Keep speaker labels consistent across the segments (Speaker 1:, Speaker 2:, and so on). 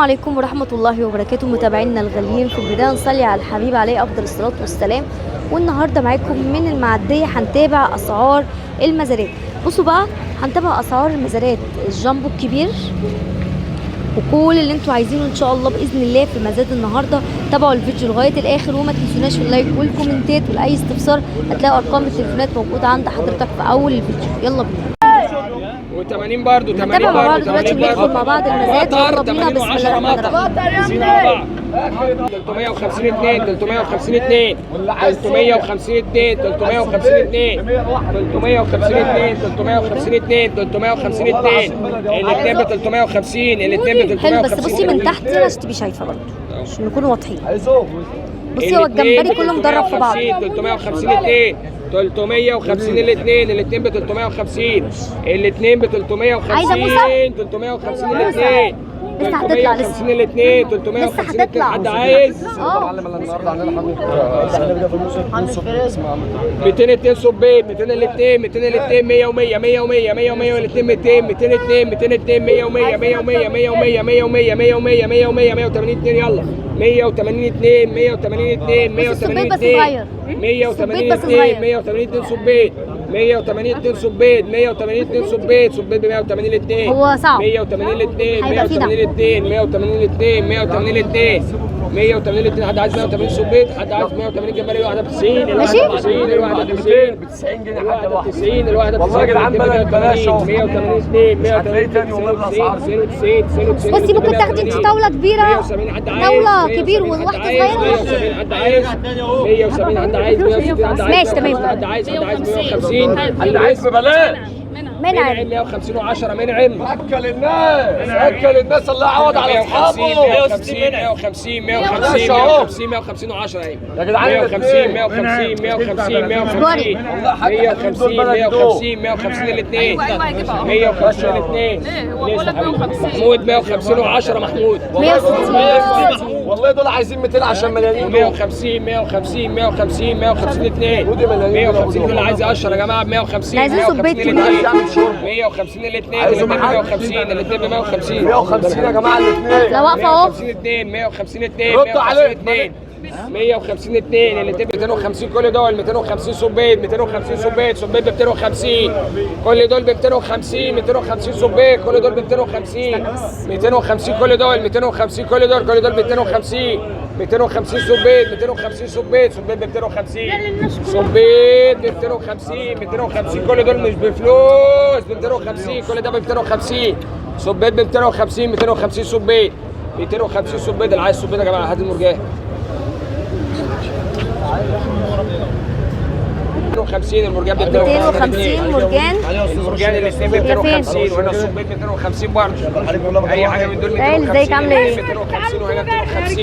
Speaker 1: عليكم ورحمة الله وبركاته متابعينا الغاليين. في البداية نصلي على الحبيب عليه أفضل الصلاة والسلام. والنهاردة معاكم من المعدية هنتابع أسعار المزارات. بصوا بقى، هنتابع أسعار المزارات الجامبو الكبير وكل اللي انتوا عايزينه ان شاء الله باذن الله في مزاد النهارده. تابعوا الفيديو لغاية الاخر وما تنسوناش في ال like والكومنتات، ولاي استفسار هتلاقوا ارقام التليفونات موجودة عند حضرتك في اول الفيديو. يلا بينا
Speaker 2: و80 برضه 80
Speaker 1: هنتابع مع بعض
Speaker 2: برضه
Speaker 1: دلوقتي
Speaker 2: 80
Speaker 1: وندخل
Speaker 2: برضه
Speaker 1: مع بعض المزاد.
Speaker 2: مطر
Speaker 1: يلا بينا،
Speaker 2: 80
Speaker 1: بسم
Speaker 2: و10
Speaker 1: الله الرحمن
Speaker 2: مطر
Speaker 1: الرحيم.
Speaker 2: عايزين على بعض 350 2 350 2 350 2 350 2 350 2 350 2 350 2 الاثنين ب 350، الاثنين ب 350.
Speaker 1: حلو، بس بصي من تحت هنا عشان تبقي شايفه برضه، عشان نكون واضحين. بصي هو الجمبري كله مدرب في بعض.
Speaker 2: 350 2 350 الاثنين، الاثنين ب 350، الاثنين ب 350.
Speaker 1: عايزة موسى؟
Speaker 2: 350 الاثنين،
Speaker 1: لسه هتطلع، لسه.
Speaker 2: 350 الاثنين، 350
Speaker 1: هتطلع.
Speaker 2: حد عايز؟
Speaker 1: اه
Speaker 2: 202 صبيت 200 الاثنين، 200 الاثنين، 100 و100 100 و100 100 و100 والاثنين 200 202 202 100 و100 100 و100 100 و100 100 و100 100 و100 100 و100 180 2 يلا 180 2 180 2
Speaker 1: بس الصبيط
Speaker 2: 180
Speaker 1: بس
Speaker 2: 2
Speaker 1: صغير.
Speaker 2: 180
Speaker 1: الصبيط بس
Speaker 2: 2
Speaker 1: صغير.
Speaker 2: 180 2 صبيت 180 2 صبيت 180 2 صبيت صبيت ب 180 الاثنين.
Speaker 1: هو صعب.
Speaker 2: 180 الاثنين،
Speaker 1: هيبقى فيه دعم.
Speaker 2: 180 الاثنين، 180 الاثنين، 180 الاثنين، 180 الاثنين. حد عايز 180 صبيت؟ حد عايز 180 جمبري؟ واحدة ب 90،
Speaker 1: ماشي.
Speaker 2: الواحدة ب 90، الواحدة ب 90،
Speaker 3: ب 90 جنيه حتى
Speaker 2: الواحدة ب
Speaker 3: الواحدة.
Speaker 2: 90، الواحدة ب
Speaker 3: والله يا جدعان بلد بلاش اهو.
Speaker 2: 180 2
Speaker 3: مش هتلاقيه تاني والله بالأسعار دي.
Speaker 2: 99 99.
Speaker 1: بصي ممكن تاخدي انت طاولة كبيرة،
Speaker 2: 170 حد عايز؟
Speaker 1: طاولة كبير
Speaker 2: 170
Speaker 1: وواحدة
Speaker 2: حد عايز؟
Speaker 1: صغيرة.
Speaker 2: 170 حد عايز؟ 170 حد عايز؟ 160 حد عايز؟
Speaker 1: ماشي، تمام.
Speaker 2: حد عايز؟ حد عايز 150؟
Speaker 3: حد عايز ببلاش؟
Speaker 1: منعم.
Speaker 2: منعم 150 و10 منعم.
Speaker 3: اكل الناس، اكل الناس، الله يعوض على
Speaker 2: 150
Speaker 3: اصحابه.
Speaker 2: 150 150 150 150 150 و10 اهي.
Speaker 3: يا جدعان
Speaker 2: 150 150 150 150 150 150 150 الاثنين، 150 الاثنين. محمود 150 و10 محمود.
Speaker 1: 160.
Speaker 3: والله دول عايزين 200 عشان مليانين دول.
Speaker 2: 150 150 150 150 الاثنين، 150 دول عايز 10 يا جماعة ب 150.
Speaker 1: عايزين صبيت
Speaker 2: 150
Speaker 1: كبير.
Speaker 3: عايز يعمل شوربة.
Speaker 2: 150 الاثنين،
Speaker 3: عايزهم
Speaker 2: الاثنين ب
Speaker 3: حاجة.
Speaker 2: 150، الاثنين ب 150.
Speaker 3: 150 يا جماعة الاثنين.
Speaker 1: لا واقفة اهو.
Speaker 2: 150 2 150 2
Speaker 3: ردوا عليه.
Speaker 2: 2 150 2 الاثنين 250. كل دول 250 صبيت 250 صبيت صبيت ب 250. كل دول ب 250، 250 صبيت. كل دول ب 250، 250 كل دول 250. كل دول، كل دول ب 250، 250 صبيت 250 صبيت صبيت ب 250، صبيت ب 250، 250. كل دول مش بفلوس ب 250. كل ده ب 250، صبيت ب 250، 250 صبيت 250 صبيت. اللي عايز صبيت يا جماعة هات المرجان. 250 المرجان ب
Speaker 1: 250 مرجان.
Speaker 2: المرجان الاثنين ب 250، وهنا الصبيط 250 برضه. اي حاجة من دول
Speaker 1: تعالي،
Speaker 2: 250.
Speaker 1: ازيك عامله ايه؟
Speaker 2: 250 وهنا 250،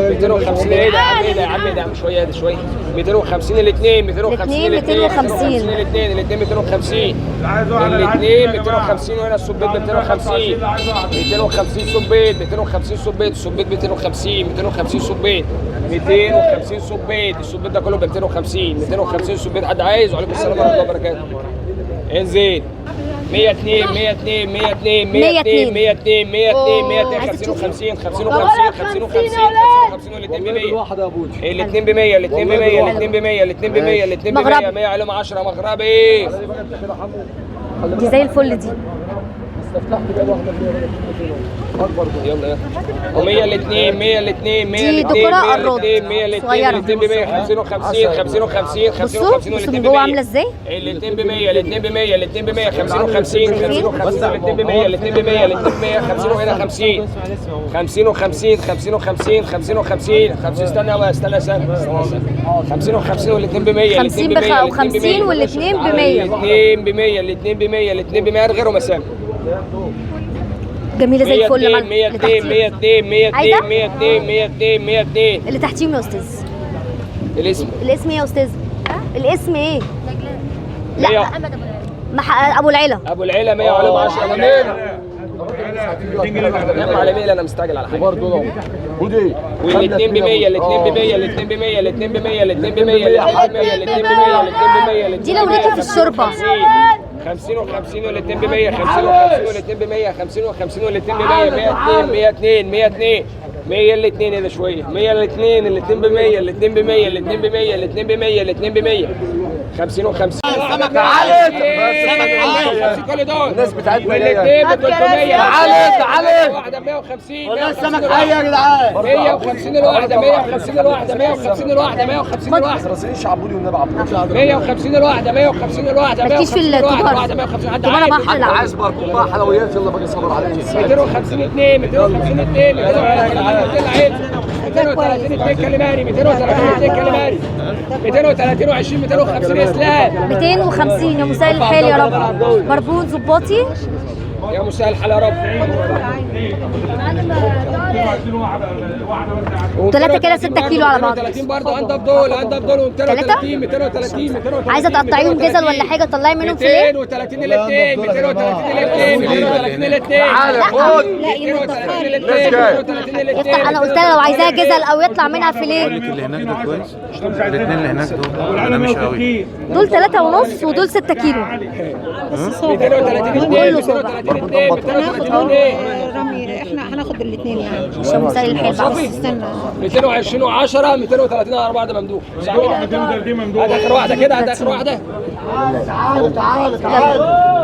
Speaker 2: 250. ايه ده يا عم؟ ايه ده يا عم؟ ده يا عم شوية، ده شوية. 250 الاثنين، 250
Speaker 1: الاثنين
Speaker 2: الاثنين،
Speaker 1: 250.
Speaker 2: الاثنين، الاثنين 250، الاثنين 250. وهنا الصبيط 250، 250 صبيط، 250 صبيط، الصبيط 250، 250 صبيط، 250 صبيط. الصبيط ده كله ب 250، 250 صبيط. حد عايز؟ وعليكم السلام ورحمة الله وبركاته. انزل 102 102 102 102 102 102 102
Speaker 1: عايزة
Speaker 2: 50 و50 50 و50 50 و50 50 والاثنين ب 100.
Speaker 3: الواحدة يا بودي.
Speaker 2: الاثنين ب 100، الاثنين ب 100، الاثنين ب 100، الاثنين ب 100، الاثنين ب 100.
Speaker 1: مغربي.
Speaker 2: 100 عليهم 10 مغربي.
Speaker 1: دي زي الفل دي.
Speaker 3: استفتحت بقى الواحدة اكبر دول.
Speaker 2: يلا يلا و100 الاثنين، 100 الاثنين، 100
Speaker 1: دي
Speaker 2: الاثنين،
Speaker 1: دكرة
Speaker 2: 100
Speaker 1: قراد
Speaker 2: الاثنين، 100 الاثنين،
Speaker 1: صغيرة.
Speaker 2: الاثنين ب 100. 50 و50 50 و50 50
Speaker 1: بصوا،
Speaker 2: و50
Speaker 1: بصوا
Speaker 2: والاثنين
Speaker 1: من
Speaker 2: ب
Speaker 1: جوه
Speaker 2: 100.
Speaker 1: عامله ازاي.
Speaker 2: الاثنين ب 100، الاثنين ب 100، الاثنين ب 100. 50 و50 50 و50 الاثنين ب 100، الاثنين ب 100، الاثنين ب 100. 50 وهنا 50 50 و50 50 و50 50 و50 50. استنى بقى، استنى استنى استنى. 50 و50 والاثنين ب 100.
Speaker 1: 50 بخ 50 والاثنين ب 100.
Speaker 2: الاثنين ب 100، الاثنين ب 100، الاثنين ب 100. غيره مسافة.
Speaker 1: جميلة زي الفل.
Speaker 2: 102
Speaker 1: اللي
Speaker 2: 102
Speaker 1: تحتيهم.
Speaker 2: 102 102
Speaker 1: عايزة؟
Speaker 2: 102 102 102.
Speaker 1: اللي تحتيهم يا استاذ.
Speaker 2: الاسم؟
Speaker 1: الاسم ايه يا استاذ؟ الاسم ايه؟ لا
Speaker 2: مية.
Speaker 1: ابو العيلة.
Speaker 2: ابو العيلة 100 وعليهم 10. يا عم على ميل، انا مستعجل على حاجة.
Speaker 3: برضه دول بودي.
Speaker 2: والاثنين ب 100، الاثنين ب 100، الاثنين ب 100، الاثنين ب 100، الاثنين ب 100، الاثنين ب 100، الاثنين ب 100، الاثنين ب 100.
Speaker 1: دي لو ليكي في الشوربة.
Speaker 2: 50 و50 والاثنين ب 100، 50 و50 والاثنين ب 100، 50 و50 والاثنين ب 100، 102 102 102 100 الاثنين ايه ده شوية، 100 الاثنين، الاثنين ب 100، الاثنين ب 100، الاثنين ب 100، الاثنين ب 100، الاثنين ب 100، 50 و50.
Speaker 3: تعالى
Speaker 2: 50 كل دول
Speaker 3: الناس بتاعتنا
Speaker 2: والاثنين ب 300.
Speaker 3: تعالى تعالى
Speaker 2: واحدة ب 150.
Speaker 3: والله السمك حي يا جدعان.
Speaker 2: 150 الواحدة، 150 الواحدة، 150 الواحدة، 150 الواحدة،
Speaker 3: ما ترسليش عبودي والنبي عبودي.
Speaker 2: 150 الواحدة، 150 الواحدة،
Speaker 1: مالكيش في التجارة.
Speaker 2: الواحدة 150. حد
Speaker 1: تجارة
Speaker 2: عايز؟
Speaker 1: بحر العب.
Speaker 3: عايز بركون بقى حلويات؟ يلا باجي صبر عليك.
Speaker 2: 250 2 250 2 230 230 2 كاليماري، 230 2 كاليماري، 230 و20 250 اسلام.
Speaker 1: 250 يا مسهل الحال يا رب. بربون ظباطي
Speaker 2: يا مسهل الحال يا رب.
Speaker 1: تلاتة كده 6 كيلو على بعض.
Speaker 2: 230 برضه، انضف دول، انضف دول. 230 230 230.
Speaker 1: عايزه تقطعيهم جزل ولا حاجة؟ طلعي منهم فيليه.
Speaker 2: 230 الاثنين، 230 الاثنين، 230 الاثنين.
Speaker 3: تعالى خد.
Speaker 1: لا
Speaker 2: 230 الاثنين، 230 الاثنين.
Speaker 1: يفتح، انا قلت لها لو عايزاها جزل او يطلع منها فيليه.
Speaker 4: اللي هناك ده كويس، الاثنين اللي هناك دول انا مش قوي.
Speaker 1: دول 3.5 ودول 6 كيلو.
Speaker 2: 230 الاثنين، 230 الاثنين، 230 الاثنين.
Speaker 5: رامي احنا هناخد الاثنين يعني.
Speaker 1: مش يا مسهل الحال بقى.
Speaker 5: استنى.
Speaker 2: 220 و10 230 على بعض ممدوح. هات اخر واحدة كده، هات اخر واحدة.
Speaker 6: تعالى تعالى تعالى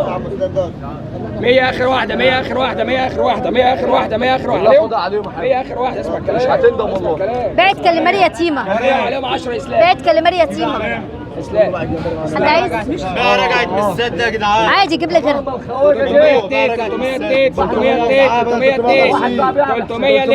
Speaker 2: 100 اخر واحدة، 100 اخر واحدة، 100 اخر واحدة، 100 اخر واحدة، 100 اخر واحدة.
Speaker 3: لا خدها عليهم يا حبيبي.
Speaker 2: 100 اخر واحدة. اسمع الكلام،
Speaker 3: مش هتندم والله.
Speaker 1: بعت كاليماري يتيمة.
Speaker 2: 100 عليهم 10 اسلام.
Speaker 1: بعت كاليماري يتيمة.
Speaker 2: اسلام
Speaker 1: حد عايز؟
Speaker 6: رجعت من السد يا جدعان.
Speaker 1: عادي جيب لك غيرها.
Speaker 2: 302 302 302 302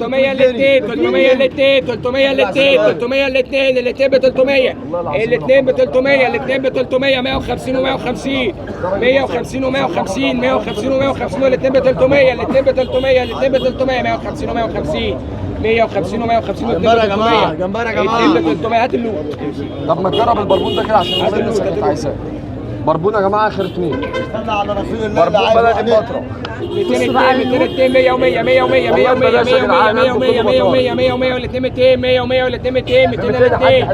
Speaker 2: 300 الاثنين، 300 الاثنين، 300 الاثنين، 300 الاثنين، الاثنين ب 300، الاثنين ب 300، الاثنين ب 300، 150 و150، 150 و150، 150 و150، والاثنين ب 300، الاثنين ب 300، الاثنين ب 300، 150 و150، 150 و150،
Speaker 6: جمبري يا جماعة، جمبري يا جماعة.
Speaker 2: الاثنين ب 300. هات اللوت.
Speaker 3: طب ما تجرب البربون ده كده عشان الناس اللي كانت عايزاه. بربون يا جماعة اخر اثنين.
Speaker 6: استنى على رسول الله.
Speaker 3: بربون بلدي بطره.
Speaker 2: 202 202 100 و100 100 و100 100 و100 100 و100 100 و100 100 و100 والاثنين 200 100 و100 والاثنين 200 200 الاثنين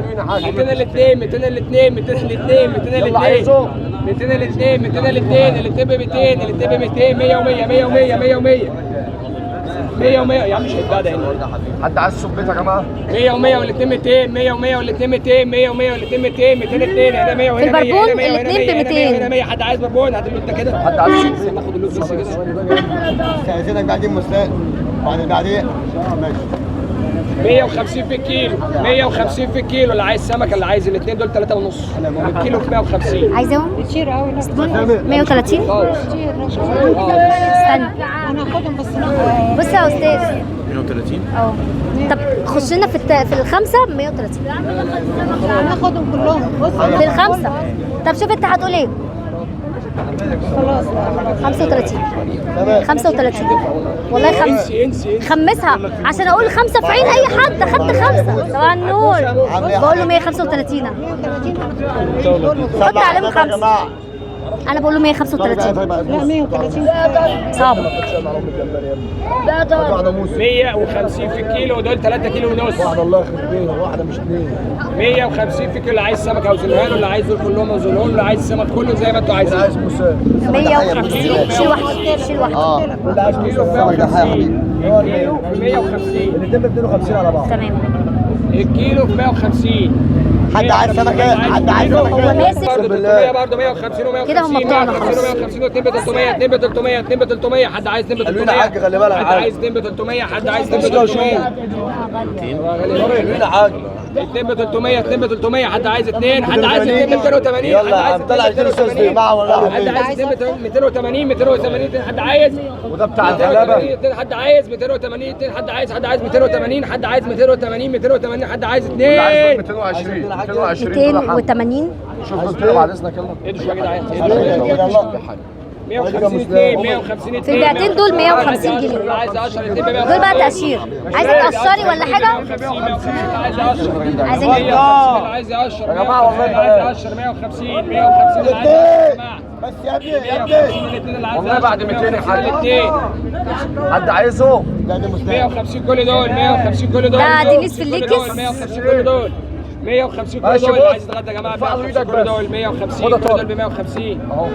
Speaker 2: 200 الاثنين 200 الاثنين 200 الاثنين 200 الاثنين 200 الاثنين 200 الاثنين الاثنين ب 200 الاثنين ب 200 100 و100 100 و100 100 و100 100 و100. يا عم مش هيتباع ده هنا.
Speaker 3: حد عايز سبيت يا جماعة؟
Speaker 2: 100 و100 والاثنين 200 100 و100 والاثنين 200 100 و100 والاثنين 200 202 هنا 100 وهنا 100
Speaker 1: البربون
Speaker 2: هنا 100 وهنا
Speaker 1: الاتنين
Speaker 2: 100 هنا
Speaker 1: ب
Speaker 2: 100
Speaker 1: 200.
Speaker 2: هنا 100. حد عايز بربون؟ هات اللوت ده كده.
Speaker 3: حد عايز سبيت؟
Speaker 2: ناخد اللوت بس كده.
Speaker 6: استاذنك بعدين مساء بعد بعدين ماشي.
Speaker 2: 150 في الكيلو، 150 في الكيلو. اللي عايز سمكة، اللي عايز الاثنين دول 3 ونص الكيلو ب 150.
Speaker 1: عايزاهم؟
Speaker 5: كتير قوي.
Speaker 1: 130.
Speaker 2: خالص.
Speaker 1: استنى
Speaker 5: انا هاخدهم بس
Speaker 1: بص يا استاذ.
Speaker 4: 130.
Speaker 1: اه طب خش لنا في في الخمسة 130.
Speaker 5: هناخدهم كلهم. بص
Speaker 1: في الخمسة. طب شوف انت هتقول ايه.
Speaker 5: خلاص.
Speaker 1: 35 35 والله. خمسة.
Speaker 2: انسي انسي.
Speaker 1: خمسها عشان اقول خمسة في عين اي حد. اخدت خمسة طبعا النور. بقول له 135.
Speaker 5: 130.
Speaker 1: حط عليهم خمسة. انا بقول له 135.
Speaker 5: لا 130.
Speaker 1: صعبة.
Speaker 3: واحدة موسى.
Speaker 2: 150 في الكيلو دول 3 كيلو ونص.
Speaker 3: واحدة الله يخرب بيها، واحدة مش اثنين.
Speaker 2: 150 في الكيلو. اللي عايز سمك اوزنها له، اللي عايز دول كلهم اوزنهم له، اللي عايز سمك كله زي ما انتوا عايزين.
Speaker 3: عايز موسى.
Speaker 1: 150. شيل واحدة، شيل واحدة.
Speaker 3: واللي عايز
Speaker 2: كيلو
Speaker 3: موسى
Speaker 2: ب
Speaker 3: السمك ده حي يا حبيبي.
Speaker 2: 150، الكيلو ب 150.
Speaker 3: الاثنين ب 250 على بعض.
Speaker 1: تمام.
Speaker 2: الكيلو ب 150.
Speaker 6: حد عايز سمكة؟ حد عايز
Speaker 1: هو
Speaker 6: سمكة؟
Speaker 1: ماسك
Speaker 2: برضه 300، برضه 150 و150.
Speaker 1: كده هم بتوعنا خلاص.
Speaker 2: 150 و2 ب 300، 2 ب 300، 2 ب 300. حد عايز 2 ب
Speaker 3: حلوين
Speaker 2: 300؟
Speaker 3: يا حاج، خلي بالك.
Speaker 2: حد عايز 2 ب 300؟ حد عايز 2 ب 300؟
Speaker 3: حلوين يا حاج.
Speaker 2: 2 ب 300، 2 ب 300. حد عايز 2؟ حد عايز 2 ب 280؟
Speaker 6: يلا يا عم طلع 260 معه ولا
Speaker 2: حد عايز 2 ب 280؟ 280. حد عايز؟
Speaker 3: وده بتاع الغلابة.
Speaker 2: 280. حد عايز 280؟ حد عايز؟ حد عايز 280؟ حد عايز 280؟ 280. حد عايز
Speaker 3: اللي عايز
Speaker 2: 2؟
Speaker 3: 220 220 دول يا حاج.
Speaker 1: 280.
Speaker 3: شوف دول كده بعد اذنك يلا.
Speaker 2: ادوا شوية يا جدعان. 150 2 150 2.
Speaker 1: في البيعتين دول 150 جنيه.
Speaker 2: اللي عايز 10 2 ب 150.
Speaker 1: دول بقى تقشير. عايزه تقشري ولا حاجة؟
Speaker 2: عايز 10.
Speaker 1: عايزين
Speaker 2: عايز 10
Speaker 3: يا جماعة والله
Speaker 2: عايز 10 150 150. اللي عايز يا جماعة.
Speaker 6: بس يا ابني يا ابني.
Speaker 3: والله بعد 200 يا حاج.
Speaker 2: الاثنين
Speaker 3: حد عايزه؟
Speaker 6: لا دي مسلم.
Speaker 2: 150 كل دول، 150 كل دول.
Speaker 1: ده دينيس
Speaker 2: 150 كل
Speaker 1: فليكس.
Speaker 2: دول، 150 كل دول. 150 كل
Speaker 3: ماشي،
Speaker 2: دول اللي
Speaker 3: بص.
Speaker 2: عايز يتغدى يا جماعة،
Speaker 3: ارفع له
Speaker 2: 150
Speaker 3: ايدك
Speaker 2: كل
Speaker 3: بس.
Speaker 2: دول، 150
Speaker 3: خد يا
Speaker 2: كل
Speaker 3: طارق.
Speaker 2: دول ب 150.
Speaker 3: اهو.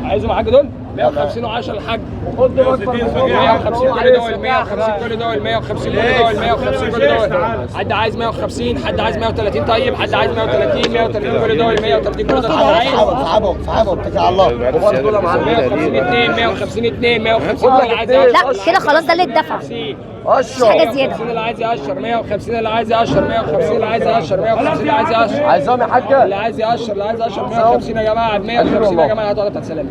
Speaker 2: عايزهم يا حاج دول 150 و10 الحاج.
Speaker 3: خد دول اكبر.
Speaker 2: 150 كل دول، 150 كل دول، 150 كل دول، 150 كل دول. حد عايز 150؟ حد عايز 130؟ طيب حد عايز 130؟ 130 كل دول، 130 كل دول. حد عايز
Speaker 6: اسحبهم اسحبهم اسحبهم، اتكل على الله.
Speaker 3: دول يا معلم.
Speaker 2: 150 2، 150 2، 150 اللي عايز يقشر.
Speaker 1: لا كده خلاص، ده اللي اتدفع.
Speaker 3: اشرب.
Speaker 1: حاجة زيادة.
Speaker 2: 150 اللي عايز يقشر، 150 اللي عايز يقشر، 150 اللي عايز يقشر، 150 اللي عايز يقشر.
Speaker 3: عايزاهم يا حاجة.
Speaker 2: اللي عايز يقشر، اللي عايز يقشر 150 يا جماعة، 150 يا جماعة. هاتوا بتاعت سلام.